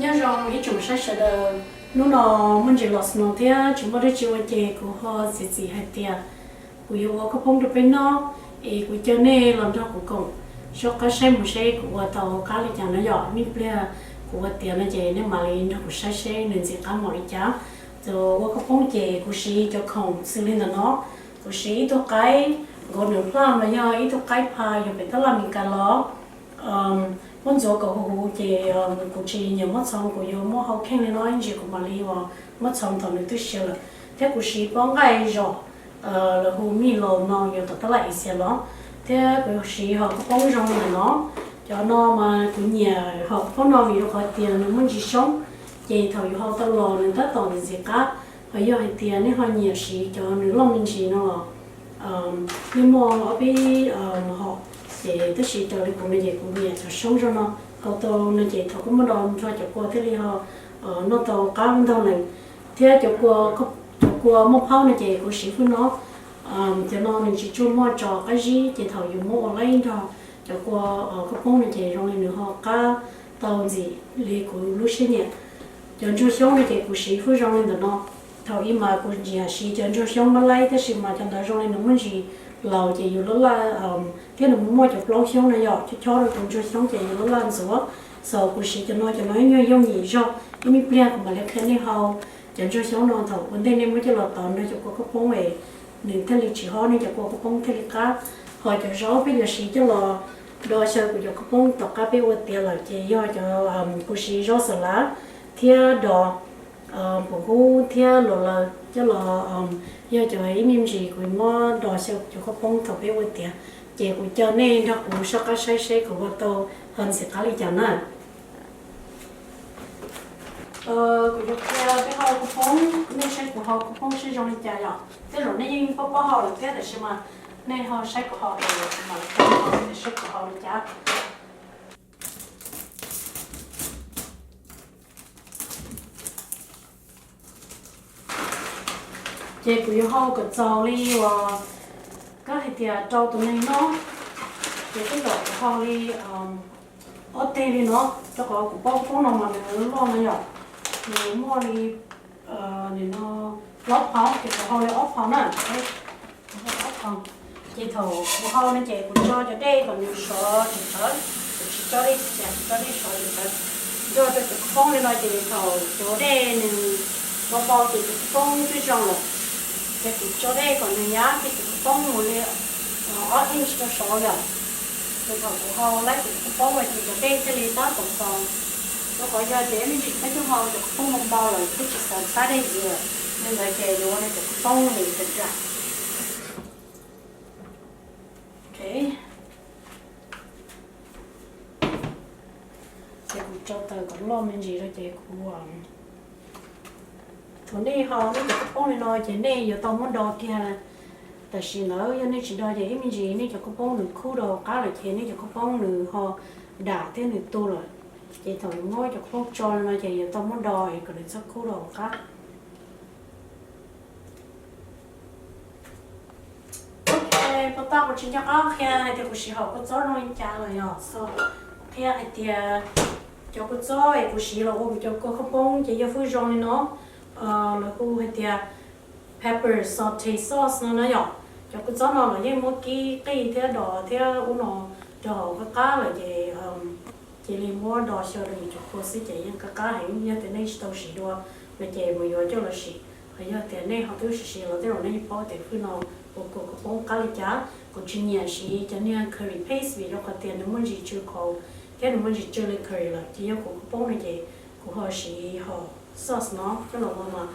Nyob zoo ib tsoom saib sawv daws, hnub no muaj ntsis los snow thiab tsis muaj dab tsi ua ces kuv ho txiav txim hais tias kuv yuav ua khaub poob rau peb noj, es kuv caw nej los nrog kuv koom soj qab saib mus seb kuv ua tau qab li cas na yom. Ib pliag kuv ua tiav no ces nej mam li nrog kuv saib seb nws ntxim qab npaum li cas. Txawm ua khaub poob ces kuv siv cov khoom xws li ntawm no, kuv siv ib tug qaib nkaus nws plaj mas yog ib tug qaib pha yog pem tab laj Meskas los muab ntxuav kom huv huv ces kuv tsis nyiam muab txhoov, kuv yuav muab hau kheej li no ib ntsis kuv mam li uas muab txhoov thaum nws twb siav lawm. Thiab kuv siv pob nqaij zom lawv hu mij los no yog tom tab laj Asia los, thiab kuv siv hom khaub poob zoo li ntawm no. Cov no mas kuv nyiam hom khaub poob no vim rau qhov tias nws muaj ntsis xyoob, ces thaum yus hau tau los nws tab tom ntxim qab. Ho yog hais tias nej ho nyiam siv cov nws loj me ntsis no los yeej muaj ob peb hom, ces tab sis raws li kuv no ces kuv nyiam cov xyoob zoo no. Hau tau no ces thaum koj muab do nrog cov kua thiaj li ho noj tau qab ntaug lees. Thiab cov kua, cov kua muaj phaub no ces kuv siv hwj no. Cov no nws tsis tsuaj muaj tso qab zib ces thaum yus muab ua laib nrog cov kua khaub poob no ces zoo li nws ho qab tau ntxim li kuv lub siab nyiam. Cov ntsuag xyoob no ces kuv siv hwj zoo li ntawm no. Thaum ub mas kuv nyiam siv cov ntsuag xyoob mab laib tab sis mas cov ntawd zoo li nws muaj ntsis laus ces yus laj laj, thiab nws muaj cov plaub xyoob no yom, chob chob rau cov ntsuag xyoob ces yus laj laj ntxuav. Xav kuv siv cov no, cov no ib nyuag yooj yim zog. Ib me pliag kuv mam li qhia nej hau cov ntsuag xyoob no thaum ua ntej nej muab coj los tov nrog cov kua khaub poob es nws thiaj li tsis hob, nej cov kua khaub poob thiaj li qab. Ho cov zaub peb yuav siv coj los do xyaw kuv cov khaub poob tom qab peb ua tiav lawm ces yog cov, kuv siv zaub xav lav thiab dos, pum hub thiab luas laws coj los, yog cov ib me ntsis kuv muab do xyaw kuv cov khaub poob thaum peb ua tiav. Ces kuv caw nej nrog kuv soj qab saib seb kuv ua tau ho ntxim qab li cas na. Kuv yuav qhia peb hau khaub poob, nej saib kuv hau khaub poob seb zoo li cas yom. Tej zaum nej yeej paub paub hau lawm thiab tab sis mas nej ho saib kuv hau es kuv mam li qhia nej hau seb kuv hau li cas. Ces kuv yuav hau kom txaus li uas koj hais tias rau tus neeg noj, ces tej zaum kuv hau li ob teg li no, rau qhov kuv paub khaub poob no mas nws loj no yom, nws muaj li nim no plaub phav ces kuv hau li ob phav na. Ces thaum kuv hau no ces kuv tso cov dej kom nws sov tsawv tsawv, kuv tsis tso dej txias, kuv tso dej sov tsawv tsawv. Nrog rau cov khaub poob li no ces thaum cov dej nws npau npau ces cov khaub poob twb zoo lawm. Ces kuv tso dej kom nws nyab kiag cov khaub poob mus li ob inch rau saud yom. Ces thaum kuv hau laib kuv cov khaub poob no ces cov dej thiaj li tab tom txaus. Rau qhov yog tias ib me ntsis peb twb hau cov khaub poob npau npau lawm twb tsis xav txhab dej ntxiv lawm, li ntawd ces yuav ua rau cov khaub poob li ras ras. Ces kuv tso taws kom loj me ntsis rau ces kuv, thaum nej hau nej cov khaub poob li no ces nej yuav tau muab do kiag tam sim ntawd, yog nej tsis do ces ib me ntsis nej cov khaub poob nws khub rau hauv qab lawm ces nej cov khaub poob nws ho dam thiab nws tu lawm. Ces thaum yuav muab cov khaub poob tso li no ces yuav tau muab do es kom nws txhob khub rau hauv qab. Ok, puas tau kuv tsis nco qab qhia hais tias kuv siv hom kua txob zoo li cas lawm yom. So, qhia hais tias cov kua txob es kuv siv los ua kuv cov kua khaub poob ces yog fwj zoo li no, lawv hu hais tias pepper saute sauce no na yom. Cov kua txob no los yeej muab kib qij thiab dos thiab ub no rau hauv qab qab lawm ces cia li muab do xyaw rau yus cov kua xwb ces yeej qab qab heev. Yog tias nej tsis tau siv dua no ces mus yuav coj los siv. Ho yog tias nej ho twb siv siv los tej zaum nej yeej paub tias fwj no ua kua khaub poob qab li cas. Kuv tsis nyiam siv cov niag curry paste vim rau qhov tias nws muaj ntsis tsw qauv thiab nws muaj ntsis tsw li curry lawm, ces yog kuv khaub poob no ces kuv ho siv hom sauce no coj los ua mas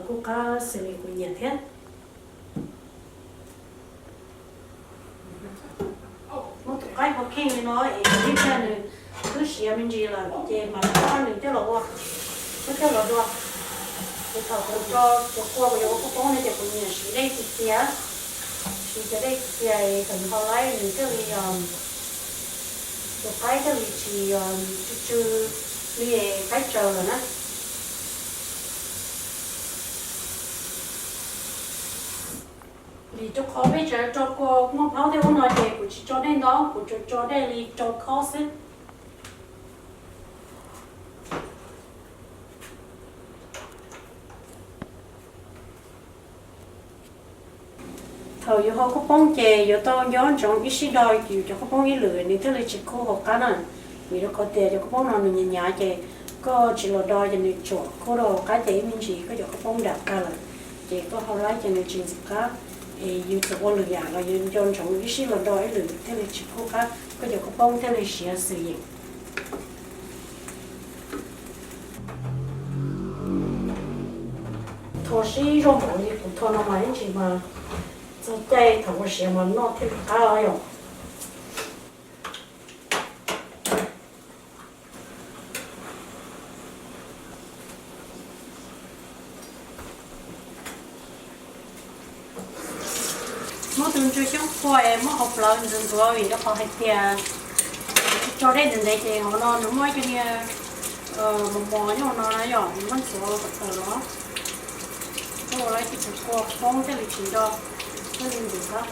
kuj qab xws li kuv nyiam thiab. Muab tus qaib ua kheej li no es ib pliag nws twb siav me ntsis lawm ces mam li muab nws coj los ua, muab coj los dua. Ces thaum kuv tso cov kua kuv yuav ua khaub poob no ces kuv nyiam siv dej txias txias, siv cov dej txias txias thaum yus hau laib nws thiaj li tus qaib thiaj li tsis tsw tsw li qaib tsaws lawm na. Vim rau qhov peb tseem tso kua muaj plaub tej ub no ces kuv tsis tso dej ntau, kuv tsuas tso dej li rau khob xwb. Thaum yus hau khaub poob ces yuav tau nco ntsoov ib sij do yus cov khaub poob ib lwm nws thiaj li tsis kub hauv qab na. Vim rau qhov tias cov khaub poob no nws hnyav hnyav ces koj tsis los do ces nws tsuam kub rau hauv qab ces ib me ntsis koj cov khaub poob dam qab lawm, ces koj hau laib ces nws tsis ntxim qab. Es yus txawm ua lwm yam los yus nco ntsoov ib sij los do ib lwm thiaj li tsis kub qab, koj cov khaub poob thiaj li siav xwm yeem. Tho sib zog npaum li kuv tho no mas ib ntsis mas txog caij thaum ua siav mas noj thiaj li qab yom. Muab tus ntsuag xyoob qhua es muab hauv plawv ntxuav ntxuav vim rau qhov hais tias tso dej ntev ntev ces hauv no nws muaj ib co niag mos mos nyob hauv no na yom, nws muab ntxuav kom tawm los. Koj ua lawv cov kua poob thiaj li tsis nto, thiaj li ntxim qab.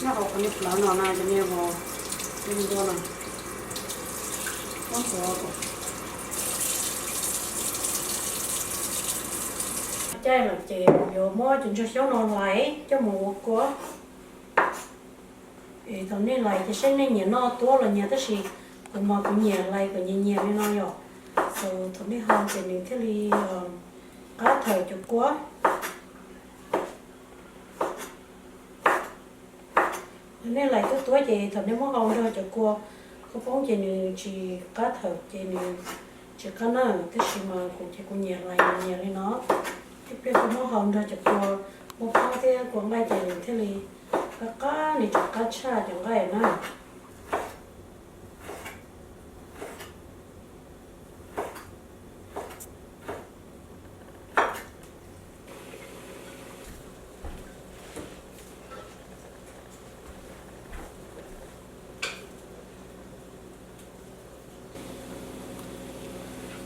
Nyob hauv qhov niag plawv no na cov niag mos li ntua no. Muab ntxuav kom caij lawm ces yuav muab cov ntsuag xyoob no hlais coj mus ua kua. Es thaum nej hlais ces seb nej nyiam noj tuab los nyias, tab sis kuv mas kuv nyiam hlais kom nyias nyias li no yom. Xav thaum nej hau ces nws thiaj li qab thawm cov kua. Nej hlais tuab tuab ces thaum nej muab hau nrog cov kua khaub poob ces nws tsis qab thawm ces nws tsis qab na. Tab sis mas kuv ces kuv nyiam hlais nyias nyias li no. Ib pliag koj muab hau nrog cov kua muaj pob thiab kua nqaij ces nws thiaj li qab qab, nws tsis qab tshaj cov nqaij na.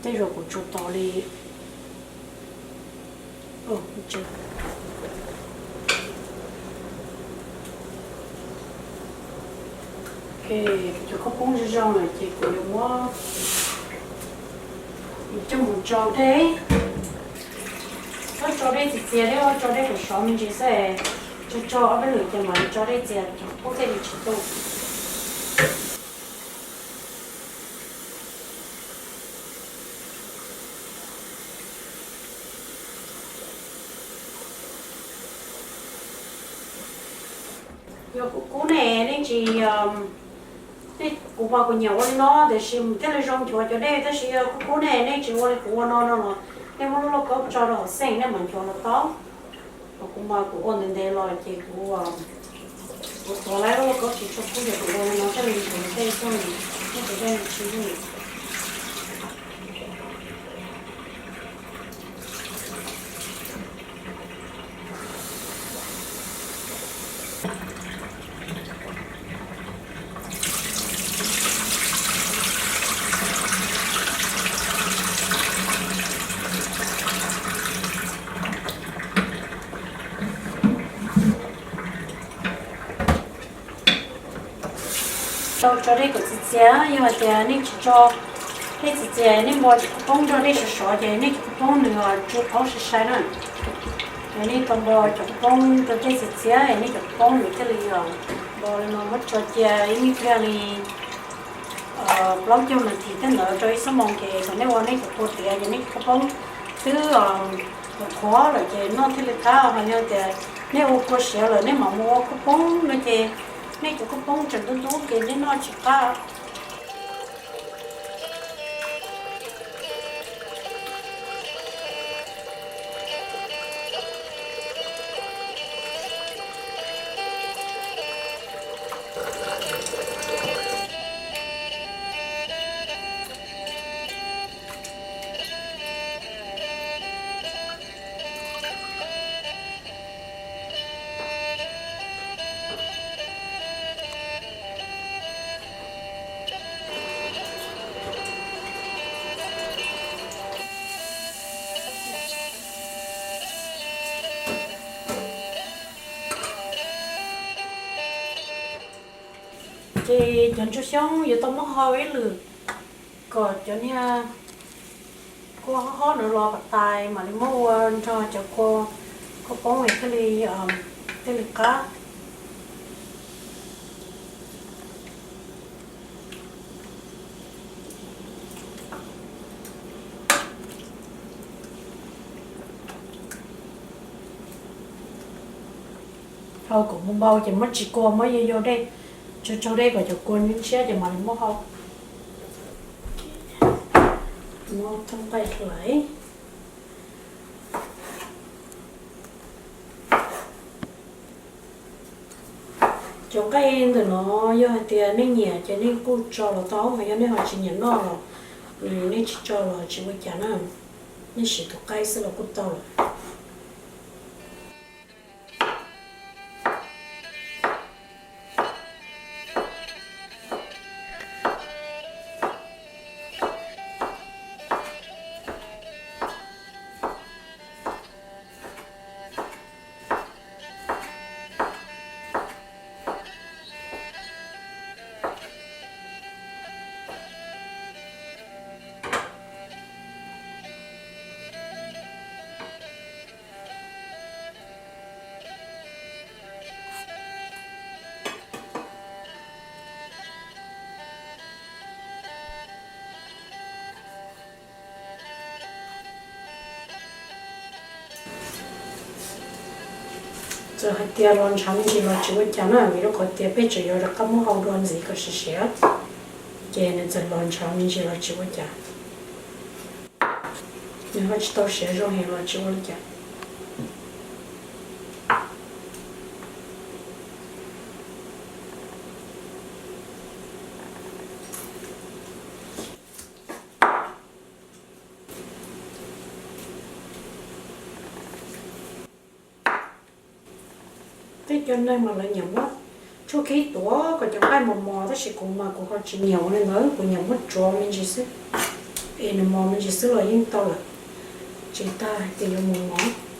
Tej zaum kuv tsuas tos li. Cov khaub poob zoo zoo lawm ces kuv yuav muab coj mus tsau dej. Txhob tsau dej txias txias thiab, tsau dej kom sov me ntsis xwb. Tso tso ob peb lwm ces mam li tso dej txias, cov khaub poob thiaj li tsis tu. Yog kub kub ne nej tsis, kuv mas kuv nyiam ua li no tiam sis thiaj li zoo nchuav cov dej, tab sis yog kub kub ne nej tsis ua li kuv ua no no los nej muab lub lauj kaub tso rau hauv xeej nej mam nchuav los tau. Kuv mas kuv ua ntev ntev los ces kuv, kuv tuav lawm lauj kaub tsis tshua kub ces kuv ua li no thiaj li nchuav dej xwb, nej cov dej tsis zoo. Tau tso dej kom txias txias, yog hais tias nej tsis tso dej txias txias, nej npo cov khaub poob nrog dej sov sov ces nej cov khaub poob nws tsw qaub sai sai na. Yog nej tau npo cov khaub poob rau dej txias txias es nej cov khaub poob nws thiaj li npo li no, muab tso cia ib nyuag pliag li plaub caug nas this tej ntawd rau ib xuab moos ces thaum nej ua nej cov kua tiav ces nej cov khaub poob twb qhuav lawm ces noj thiaj li qab. Ho yog tias nej ua kua siav lawm nej mam mus ua khaub poob no ces nej cov khaub poob tseem ntub ntub ces nej noj tsis qab. Ces cov ntsuag xyoob yuav tau muab hau ib lwm. Kom cov niag kua hob hob no los kom tas mam li muab ua nrog cov kua, kua poob es thiaj li, thiaj li qab. Hau kom mus npau ces muab tsis kua, muab yuav yuav dej, tsaug tsaug dej kom cov kua ntshiab ces mam li muab hau. Muab thoob nqaij hlais. Cov nqaij ntawm no yog hais tias nej nyiam ces nej kuj tso los tau, ho yog nej ho tsis nyiam noj los nej tsis tso los tsis ua cas na, nej siv tus qaib xwb los kuj tau lawm. Txawm hais tias los ntshav me ntsis los tsis ua cas na, vim rau qhov tias peb tseem yuav rov qab muab hau dua ntxiv kom siav siav, ces nws txawm los ntshav me ntsis los tsis ua cas, nws ho tsis tau siav zoo heev los tsis ua li cas. Tej cov neeg mas lawv nyiam muab tshuaj khib tuav kom cov nqaij mos mos, tab sis kuv mas kuv ho tsis nyiam ua li ntawd, kuv nyiam muab tsuav me ntsis xwb, es nws mos me ntsis xwb los yeej tau lawm, tsis tas hais tias yuav mus mos.